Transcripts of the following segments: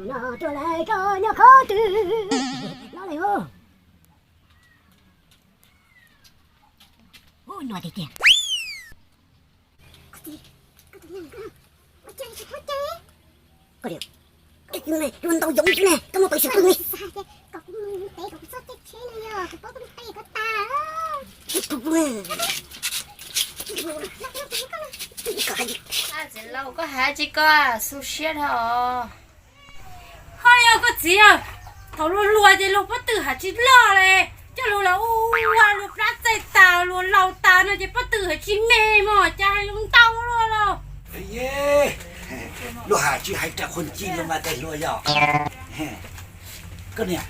No rau lawv koj nyob qhov twg? Los lawm. Ub, no tiag tiag. Koj ntau yoov ne, koj muaj peev xwm pw ne. Txiv laus, koj hais tsis koj xu siab dhau. Hos yog koj txiv, thaum luag hluas ces luag pob tw hais tsis loj li, coj luag los ua luag plab txaij tas luag laus tas no ces pob tw hais tsis me mog, cas hais zoo ntau luaj los. Luag hais tsis hais rau qhuas ci los mas tais hluas yog. Koj niam,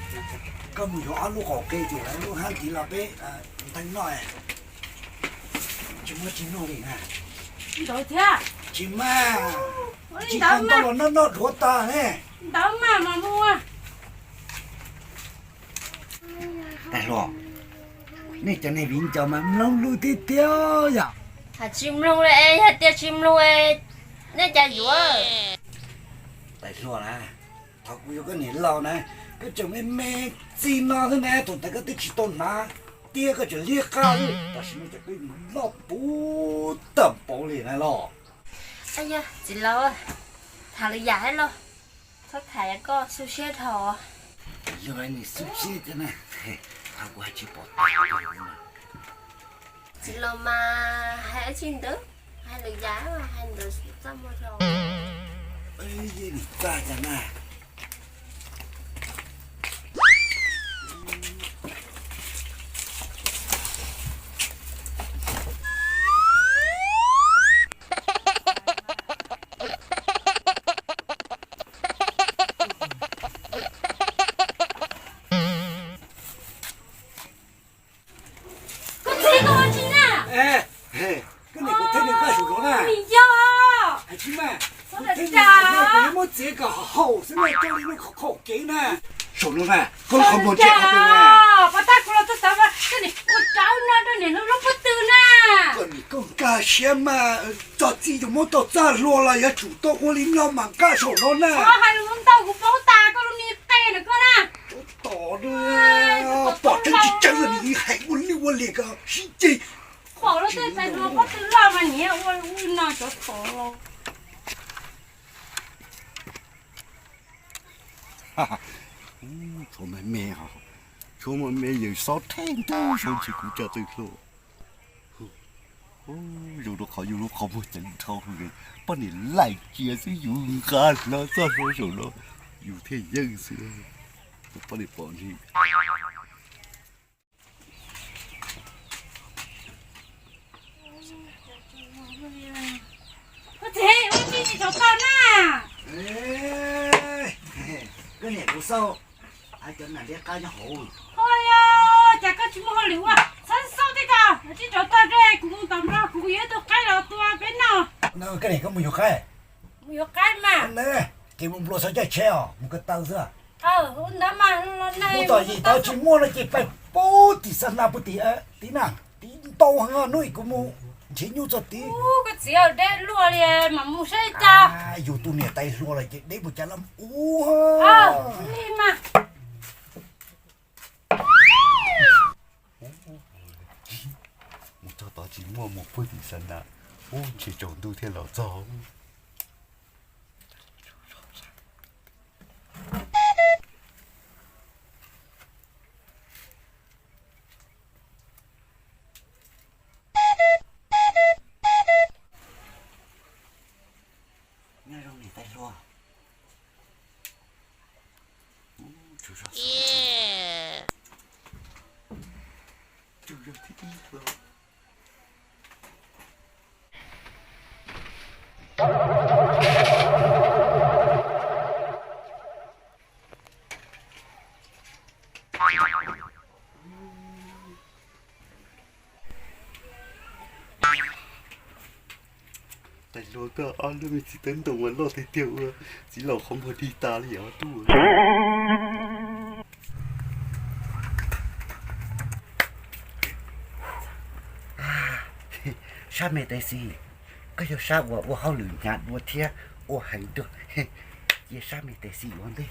koj mus yuav ob lub qaum qe ces lawv lub hab tiv los peb nteeg noj. Tsis muaj tsis noj li na. Ntawd thiab. Tsis mas, tsis ntawd los noj noj dhuav tas ne. Ntawd mas mas mus. Tais hluas, nej cov neeg viv ncaus mas mloog lus tiag tiag yom. Hais tsis mloog li es, yog tias tsis mloog es nej cas yuav? Tais hluas na, thaum kuv yuav koj niam laus na, koj tseem me me txij no xwb ne, thaum ntawd koj twb tsis tau hnav tiab, koj tseem liab qab xwb, tam sim no ces koj loj puv tawm pauv li na los. Yog txiv laus, tham lwm yam los, txhob tham koj xu siab dhau. Yog nim xu siab tiag na, thaum kuv hais tsis pom. Txiv laus mas hais tsis ntawd, hais lwm yam mas hais ntawd txaj muag dhau. Nim txaj cas na. Koj txiv, koj ua tsi na? Koj niam, kuv thej niam npaj saum no na. Nim yog. Hais tsis mas, kuv thej niam, kuv yuav muab txiav kom haum xwb na, coj li lub qhov kev na. Saum no na, koj lub qhov muag ntsia qhov twg na? Pas tag kuv los txog tod, koj niam ua rau no rau niam lub pob tw na. Koj niam, koj nkag siab mas, txog txiv yuav muab tau txaj hlua los yuav tsum tau ua li no mas nkag saum no na. Hais lus ntau kuv paub tas koj lub me qe na koj na. Tom, pom tseeb tsis tseeb los nim hais ua lwj ua liam kom sib ceg. Pom lub tej tais hluas pob tw loj mas niam ua ua li no cov tom los. Tshuav mas me, tshuav mas me yawm saub theb ntag, saub ntshis kuv tsa tw hlua. Zoo rau qhov yus lub qhov muag ceev dhau, poj niam laim cia xwb yus nqa hlo txoj hlua saum no, yus thiaj yeej xwb. Poj niam pom ntshis. Koj txiv, ua tsi tsis tau tag na? Koj niam, kuv xauj hais cov nam liab qab nyob hauv. Ho yog cas koj tsis muaj hauj lwm ua, txhob xauj tej ko, tsis tau tag, kuv mus tom nplog kuv yuav ib tug qaib los tua peb noj. Koj niam, koj mus yuav qaib? Mus yuav qaib mas. Kev mus nplua xyov caij tsheb os, mus ko taw xwb. Mus tom yim tod tsis muaj no ces pais pub tim Xab Naj pub tim, tim na, tim ntau heev, hnub ib kuv mus nrhiav nyuj txog tid. Koj txiv, deb luaj li mas mus saib cas. Yus tus niam tais hluas lawm ces deb mus cas los ua. Mus txog tod tsis muaj, mus pub tim Xab Naj, ub ntshe tsaus ntuj thiaj los txog. Nyob zoo niam tais hluas. Tais hluas, koj ob lub me txiv teeb ntoo mas loj tiag tiag ua txiv laus qhov muag dig tas li os tub. Sab me tais xis, koj yog sab uas ua hauj lwm hnyav dua thiab ua heev dua. Cia sab me tes xim ua ntej.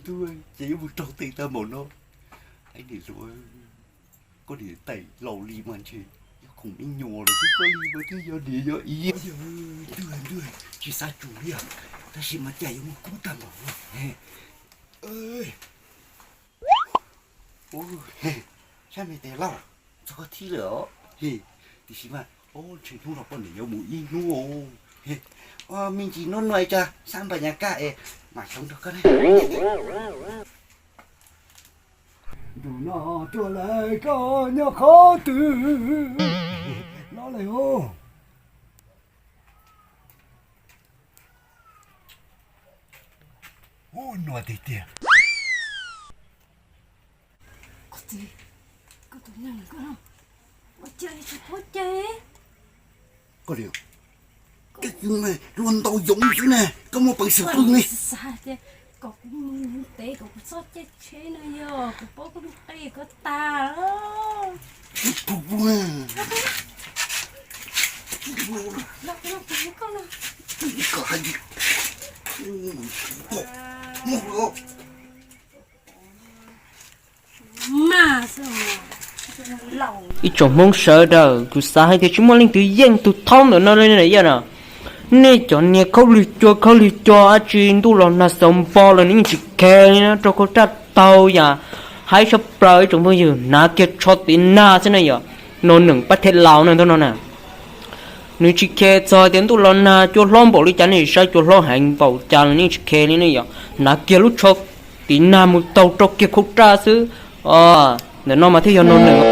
Ntuj, ces yuav mus raug tes tag npaum no. Hais niam hluas, koj niam tais laus li mas ntshe yog khoom me nyuam lawm xwb, koj li mas twb yog niam yog txiv. Ntuj, ntuj, tsis xav tsum li os, tab sis mas cas yuav muaj kub tag npaum no. Sab me tes lauj, txog koj thib lawm os. Tiam sis mas ntshe hnub no poj niam yuav mus ib hnub os. Me ntsis hnub no es cas xab npam nyas kaj es mam xyov nrog koj ne. Ntu no tuaj lawm, koj nyob qhov twg los lawm os? Ub, no tiag tiag. Koj txiv, koj tus neeg koj no, ua cas tsis pub cai? Koj li, koj tus neeg luag ntau yoov xwb ne, koj muaj peev xwm pw ne. Xav tias kom kuv mus ntev kom kuv txhob caij tsheb no yog kuv paub koj lub qe koj tas. Los, los, los, los. Ib tsoom Hmoob sawv daws, kuv xav hais tias tsis muaj leej twg yeej tus thaub ntawm no li na yog no. Nej cov niag khaub lig cua khaub lig cua dab tsi ntuj los nag xaus npo los nws yeej tsis khe li na, rau khau raj taug yam haib tshaj plaws ib tsoom phooj ywg, hnav kiag tsho tiv nag xwb na yom. No neeg pab thej laus na ntuj no na. Nws tsis khe txog tias ntuj los nag cua hlob npaum li cas, nej saib cua hlob heev npaum cas los yeej tsis khe li ne yom. Hnav kiag lub tsho tiv nag mus taug rau kiag khau raj xwb. Ntawm no mas thiaj yog no neeg.